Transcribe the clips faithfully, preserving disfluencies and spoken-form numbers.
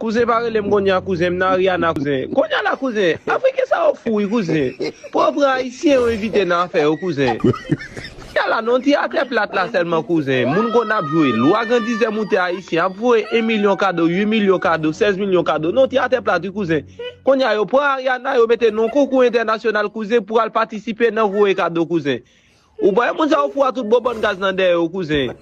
Kouzen pa rele m kounye a kouzen, m nan Ariana kouzen. Kounye a la kouzen, Afriken sa yo fou wi kouzen. Pou yo pran Ayisyen yo envite nan afè yo kouzen. Kounye a la non ti atè plat la sèlman kouzen. Moun konn ap jwe, lwa grandizè moute Ayisyen ap voye en milyon kado, uit milyon kado, sèz milyon kado. Non ti atè plat wi kouzen. Kounye a yo pran Ariana yo mete non konkou entènasyonal kouzen pou al patisipe nan voye kado kouzen. Ou pa wè moun sa yo fou a tout bon bann gaz nan dèyè yo kouzen.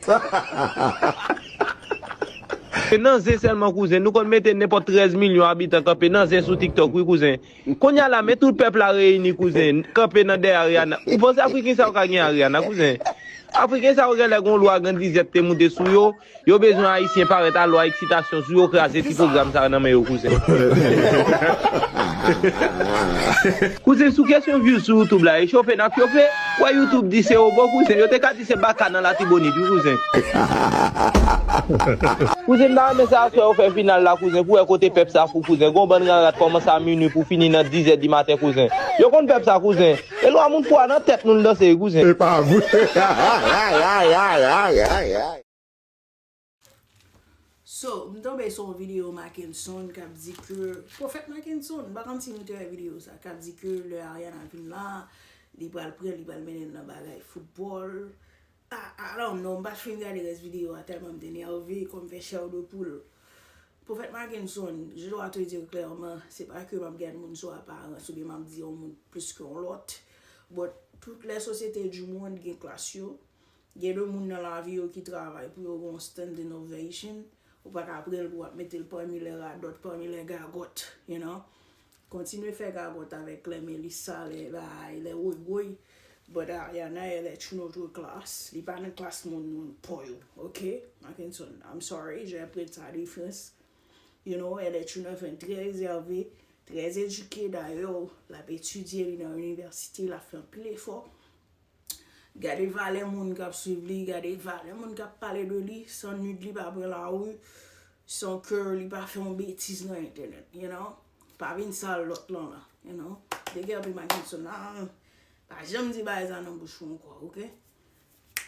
E nan zen sèlman kouzen. Nou konn mete nenpòt trèz milyon abitan kanpe nan zen sou TikTok wi kouzen. Kounye a la men tout pèp la reyini kouzen. Kanpe nan dèyè Ariana. Ou panse Afriken sa yo ka gen Ariana kouzen? Afriken sa yo genlè gon lwa grandizè te moute sou yo. Yo bezwen Ayisyen parèt a lwa eksitasyon sou yo kraze ti pwogram sa nan men yo kouzen. Kouzen sou kesyon views sou YouTube la e chofe n ap chofe. Wè YouTube di se yo bon kouzen. Yo te ka di se baka nan Latibonit wi kouzen. Kouzen m ta renmen se aswè yo fè final la kouzen pou wè kote pèp sa fou kouzen. Gon bann rarat kòmanse a minui pou fini nan dizè di maten kouzen. Yo konn pèp sa kouzen. E lwa moun fou a nan tèt nou l danse wi kouzen. E pa vre. So, m tonbe sou yon videyo Mackenson k ap di ke, Pwofèt Mackenson, m pa konn si nou te wè videyo sa, k ap di ke lè Ariana vin la, li pral pran, li pral mennen l nan bagay foutbòl. I don't know, m pa t fin gade rès videyo a tèlman m te nève, kò m fè chè de poul. Pwofèt Mackenson, je dois te dire clairement, se pa ke m ap gade moun sou aparans oubyen m ap di yon moun plis ke yon lòt, but tout lè sosyete di mond gen klas yo. Gen de moun nan lavi yo ki travay pou yo gen yon standing ovation. Ou pa ka pran l pou w ap mete l pami lè radòt, pami lè gagòt, you know. Kontinye fè gagòt avèk lè Melissa, lè bay, lè woywoy. But Ariana, elle est une autre classe. Li pa nan klas moun, moun po yo, ok? Mackenson, I'm sorry, j'ai appris sa de France. You know, elle est une femme très réservée, très éduquée. Dayè, l ap etidye, li nan inivèsite, l ap fè anpil efò. Gade valè moun k ap swiv li, gade valè moun k ap pale de li, san nud li pa pran lari, san ke li pa fè yon betiz nan entènèt, you know. Pa vin sal lòt lan la, you know. Big up Mackenson, ah, pa janm di bagay sa nan bouch ou ankò, ok?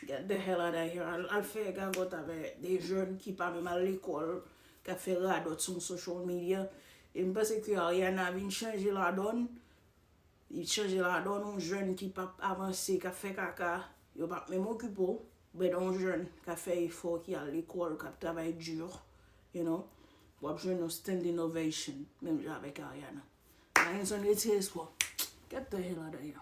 Get the hell out of here. Al, al fè gagòt avè de jèn ki pa menm al lekòl, k ap fè radòt sou social media. E m panse ke Ariana vin chanje ladòn. Li chanje ladòn, yon jèn ki p ap avanse, k ap fè kaka, yo p ap menm okipe w. But yon jèn k ap fè efò, ki al lekòl, k ap travay di, you know, w ap jwenn yon standing ovation, menm jan avèk Ariana. Mackenson retire espwa. Get the hell out of here.